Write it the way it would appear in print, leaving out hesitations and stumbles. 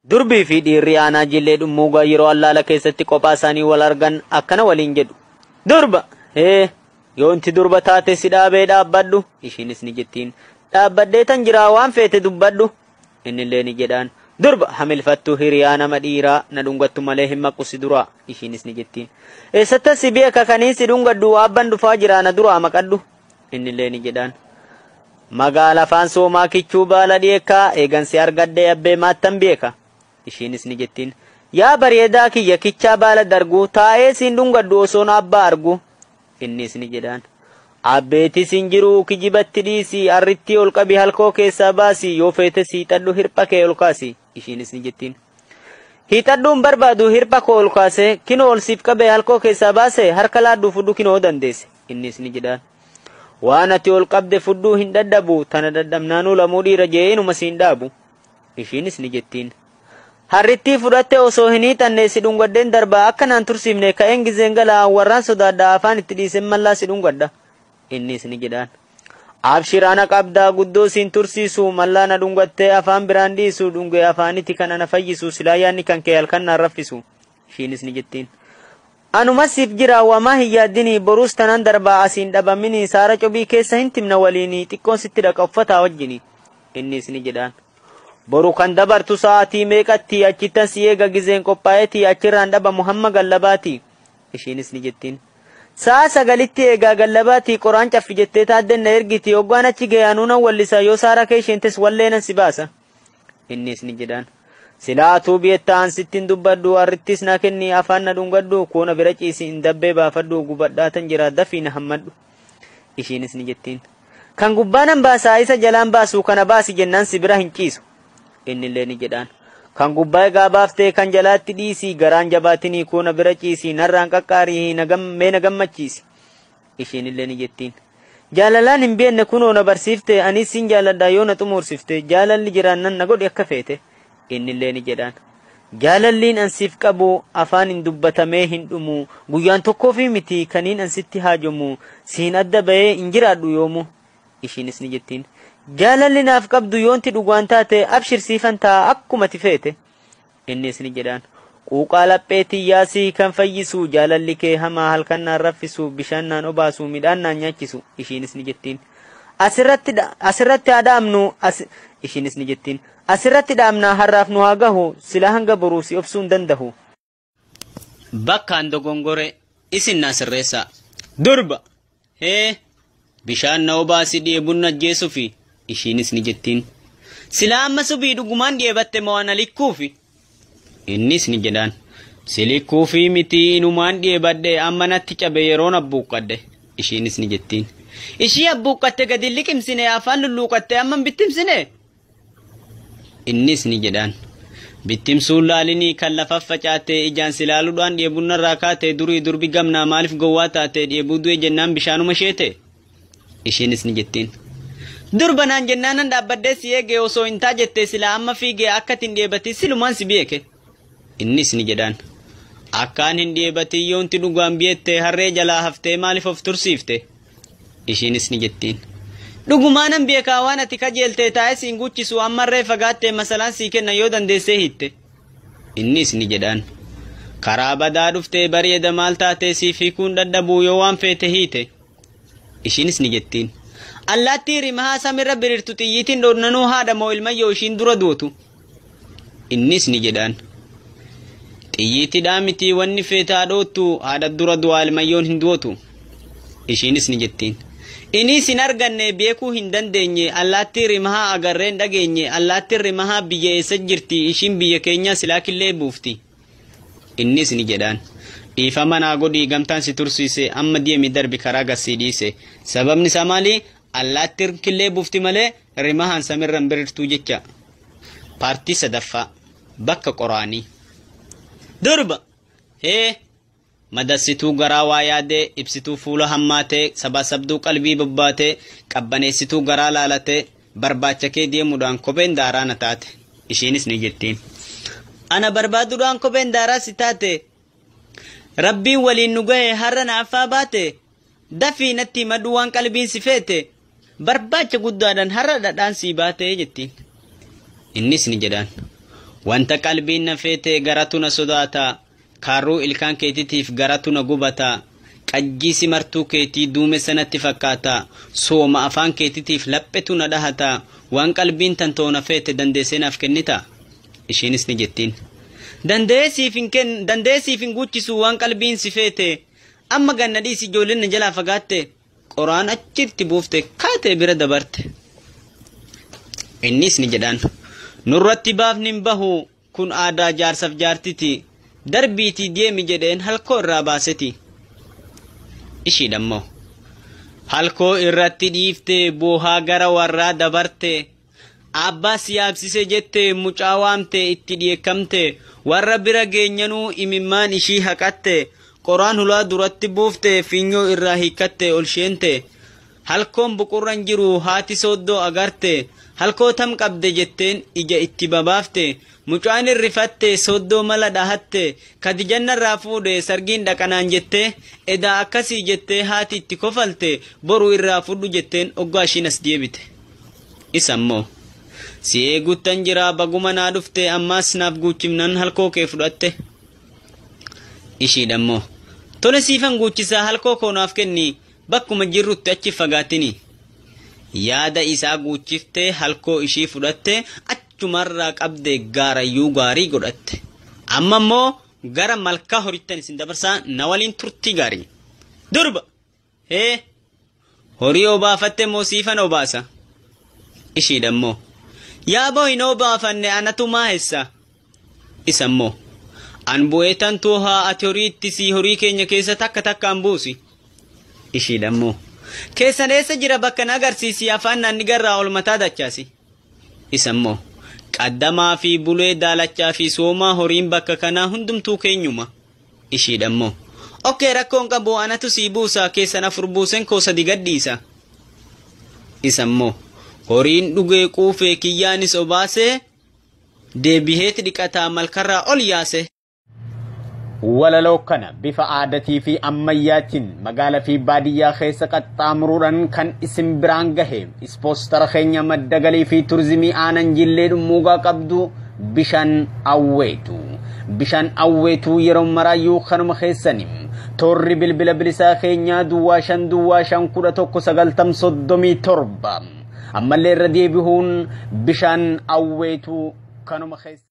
Durbii fi dhiirri aanaa Jillee Dhummuugaa yeroo allaala keessatti kophaa isaanii wal argan akkana waliin jedhu. Durba! Hee! Yoonti durba taate si dhaabee dhaabbadhu. Ishiinis ni jettiin. Dhaabbadhee tan jiraa waan feete dubbadhu. Innillee ni jedhaan. Durba hamilfattu hiriyaa nama dhiiraa na dhungattu malee hin maqu si duraa. Ishiinis ni jettiin. Eessattan si beeka kaniin si dhungadhu abban dhufaa jiraa na duraa maqadhu. Innillee ni jedhaan. Magaala afaan soomaa kichuu baala dhiyeekkaa eegan si argadhee abbee maattan beeka. Ishiinis ni jettiin. Yaa bareedaa kiyya kichaa baala dargu taa'ee siin dhungadhu osoon abbaa argu. Innis ni jedhaan. Abbeetis hin jiru kijibatti dhiisi arrittii ol qabi halkoo keessaa baasi yoo feete siixadhu hirpha kee ol kaasi. Ishiinis ni jettiin. Hiixadhuun barbaadu hirpha koo ol kaase kinoo ol siif qabee halkoo keessaa baase harka laadhuu fudhu kinoo dandeesse. Innis ni jedhaan. Waan ati ol qabde fudhuu hin dadhabu tana dadhabnaanuu lamuu dhiira jee inuma siin dhaabu. Ishiinis ni jettiin. Harrittii fudhatte osoo hin hiixanne si dhungadheen darbaa akka naan tursiifne ka'een gizeen galaa warraan sodaadhaa afaan itti dhiiseen mallaa si dhungadha. Innis ni jedhaan. Abshiraana qabdaa guddoo siin tursiisu mallaa na dhungattee afaan biraan dhiisu dhungee afaanitti kan ana fayyisu silaa yaadni kan kee halkan naan raffisu. Ishiinis ni jettiin. Anuma siif jira wamaa hin yaaddini boruus tanaan darbaa asiin dhabamini saara cobii keessa hin timna waliini xiqqoon sitti dhaqa uffataa wajjini. Innis ni jedhaan. Boru kan dabartu sa'aatii meeqatti achittan si eega gizeen qophaa'eeti achirraan dhabamu hamma gallabaati. Ishiinis ni jettiin. Sa'a 9tti eegaa gallabaati qoraan caffi jettee taaddeen na ergiti hoggaan achi ga'e anuunan wallisa yoo saara kee isheentes walleenan si baasa. Innis ni jedhaan. Silaatuu biyettaan sittiin dubbadhu arrittis na kenni afaan na dhungadhu koona bira ciisi hin dabbee baafadhu gubadhaatan jira dafii na hammadhu. Ishiinis ni jettiin. Kan gubbaanan baasaa isa jalaan baasu kana baasi jennaan si bira hin ciisu. Innillee ni jedhaan. Kan gubbaa egaa baaftee kan jalaatti dhiisi garaan jabaatinii koona bira ciisi narraan qaqqaarii mee na gammachiisi. Ishiinillee ni jettiin. Jaalalaan hin beekne kunoo na barsiifte anis sin jaaladha yoo na xumursifte jaalalli jiraannan na godhi akka feete. Innillee ni jedhaan. Jaalalliin ansiif qabu afaan hin dubbatamee hin dhumu guyyaan tokkoo fi miti kaniin ansitti haajomu siin adda bahee hin jiraadhu yoomu. Ishiinis ni jettiin. Jaalalli naaf qabdu yoonti dhugaan taate abshir siifan ta'a akkuma ati feete. Innis ni jedhaan. Quuqaa laphee tiyyaasii kan fayyisu jaalalli kee hamaa halkan naan raffisu bishaan naan obaasu midhaan naan nyaachisu. Ishiinis ni jettiin. Asirratti haa dhaabnu ishiinis ni jettiin. Asirratti dhaabnaa har'aaf nu haa gahu sila hanga boruu si obsuu hin danda'u. Bakkaan dogongore isin naa sirreessaa. Durba! Hee! Bishaan na obaasi dheebuun na ajjeesuufi. Ishiinis ni jettiin. Silaa amma subii dhugumaan dheebatte moo ana likkuufi? Innis ni jedhaan. Si likkuufi miti inumaan dheebadhe amma natti cabe yeroon abbuuqqadhe. Ishiinis ni jettiin. Ishii abbuuqqatte gadi liqimsine afaan lulluuqatte amma bittimsine? Innis ni jedhaan. Bittimsuun laalinii kan lafa facaate ijaan si laaluudhaan dheebuun narraa kaate durii durbi gamnaa maaliif gowwaa taate dheebuu du'e jennaan bishaanuma isheete? Ishiinis ni jettiin. Durba naan jennaan nan dhaabbadhee si eege osoo hin taa jettee silaa amma fiigee akka ittiin dheebati silumaan si beeke. Innis ni jedhaan. Akkaan hin dheebatin yoonti dhugaan biyette harree jalaa haftee maaliif of tursiifte? Ishiinis ni jettiin. Dhugumaanan beekaa waan ati kajeeltee taa'ee siin guchisu ammarree fagaattee masalaan sii kenna yoo dandeessee hiitte. Innis ni jedhaan. Karaa badaa dhuftee bareeda maal taatee siif hiikuun dadhabuu yoo waan feete hiite. Ishiinis ni jettiin. Allaattii rimahaa samirra birirtu xiyyiitiin dhoonnanuu haadha moo ilmayyoo ishiin dura duutu. Innis ni jedhaan. Xiyyiitidhaa miti wanni feetaa dhoottu haadha dura du'aa ilmayyoon hin duutu. Ishiinis ni jettiin. Innis hin arganne beekuu hin dandeenye allaattii rimahaa agarreen dhageenye allaattiin rimahaa biyya eessa jirti ishiin biyya keenyaa silaa killee buufti. Innis ni jedhaan. Dhiifama naa godhii gamtaan si tursiise amma deemi darbi karaa gassii dhiise. Sababni isaa maali? Allaattiin killee buufti malee rimahaan samirra hin birirtuu jecha. Paartii sadaffaa bakka qoraanii. Durba! Hee! Madassituu garaa waa yaadee ibsituu fuula hammaatee sabaa sabduu qalbii bobbaatee qabbaneessituu garaa laalatee barbaacha kee deemuudhaan kopheen daaraa na taate. Ishiinis ni jettiin. Ana barbaaduudhaan kopheen daaraa si taate. Rabbiin waliin nu gahe har'a naaffaa baate. Dafii natti himadhu waan qalbiin si feete. Barbaacha guddaadhaan har'a dhadhaan sii baate jettiin. Innis ni jedhaan. Wanta qalbiin na feete garatu na sodaata. Kaarruu ilkaan keetiitiif garatu na gubata. Qajjiisi martuu keetii duume sanatti fakkaata. Sooma afaan keetiitiif laphetu na dhahata. Waan qalbiin tantoona feete dandeessee naaf kennita. Ishiinis ni jettiin. Dandeessiif hin guuchisu waan qalbiin si feete. Amma ganna dhiisi ijoolleen na jalaa fagaatte. Qoraan achitti buufte kaatee bira dabarte. Innis ni jedhaan. Nurratti baafni hin bahu kun aadaa jaarsaaf jaartiti. Darbiitii deemi jedheen halkoo irraa baaseti. Ishiidha immoo. Halkoo irratti dhiifte boohaa gara warraa dabarte. Abbaa si yaabsise jette mucaa waamte itti dhiyeekkamte. Warra bira geenyanuu imimmaan ishii haqatte. Qoraan hulaa duratti buufte finyoo irraa hiikkatte ol sheente. Halkoon buqurran jiru haati sooddoo agarte. Halkoo tam qabde jetteen ija itti babaafte. Mucaan irrifatte sooddoo mala dhahatte. Kadijannarraa fuudhe sargiin dhaqanaan jette. Edaa akkasii jettee haati itti kofalte. Boruu irraa fudhu jetteen oggaa ishiin as deebite. Isa immoo. Si eeguttan jira baguma naa dhufte ammaas naaf guuchifnan halkoo kee fudhatte. Ishiidha immoo. Tole siifan guuchisaa halkoo koo naaf kenni bakkuma jirrutti achi fagaatini. Yaada isaa guuchiftee halkoo ishii fudhatte achumarraa qabde gaarayyuu gaarii godhatte. Amma immoo gara malkaa horittan isin dabarsaa na waliin turtii gaarii. Durba! Hee! Horii obaafatte moo siifan obaasa? Ishiidha immoo. Yaaboo hin obaafanne anatu maahessa? Isa immoo. An bu'ee tantuu haa ati horii ittisii horii keenya keessa takka takkaan buusi. Ishiidha immoo. Keessan eessa jira bakka na agarsiisi afaan naanni garraa ol mataa dachaasi. Isa immoo. Qaddamaa fi bulee daalachaa fi soomaa horiin bakka kanaa hundumtuu keenyuma. Ishiidha immoo. Okkee rakkoon qabu anatu sii buusa keessan afur buusen koo sadi gadhiisa. Isa immoo. Horiin dhugee quufee kiyyaanis obaasee deebiheeti dhiqataa malkarraa ol yaase. Walaloo kana bifa aadatii fi ammayyaatiin magaalaa fi baadiyyaa keessa qaxxaamuruudhaan kan isin biraan gahe ispoostara keenya madda galii fi turizimii aanan jillee dhummuugaa qabdu bishaan awweetu. Bishaan awweetu yeroo maraayyuu kanuma keessani. Toorri bilbila bilisaa keenyaa 05 05 11 90 37. Ammallee irra deebi'uun bishaan awweetu kanuma keessa.